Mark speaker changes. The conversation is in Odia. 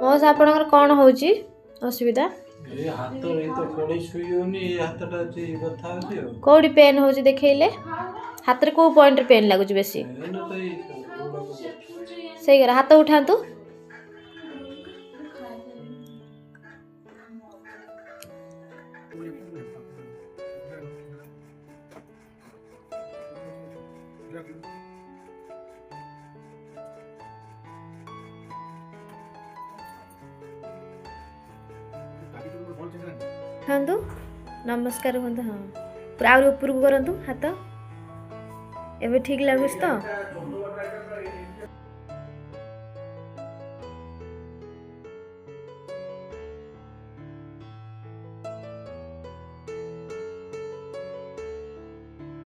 Speaker 1: ମଉସା, ଆପଣଙ୍କର କ'ଣ ହେଉଛି ଅସୁବିଧା?
Speaker 2: ଏ ହାତ ଏଇ ତ କଡେଇ ଶୋଇ ହଉନି, ଏଇ ହାତଟା ଅଛି ବଥା ହଉଛି। ଆଉ
Speaker 1: କୋଉଠି ପେନ୍ ହେଉଛି ଦେଖେଇଲେ? ହାତରେ କୋଉ ପଏଣ୍ଟରେ ପେନ୍ ଲାଗୁଛି ବେଶୀ?
Speaker 2: ଏଇନା ତ ଏଇ ଏଗୁଡାକ।
Speaker 1: ସେଇ ଘରେ ହାତ ଉଠାନ୍ତୁ। ଉଠାନ୍ତୁ, ନମସ୍କାର ହୁଅନ୍ତୁ। ହଁ, ପୁରା ଆହୁରି ଉପରକୁ କରନ୍ତୁ ହାତ। ଏବେ ଠିକ୍ ଲାଗୁଛି ତ?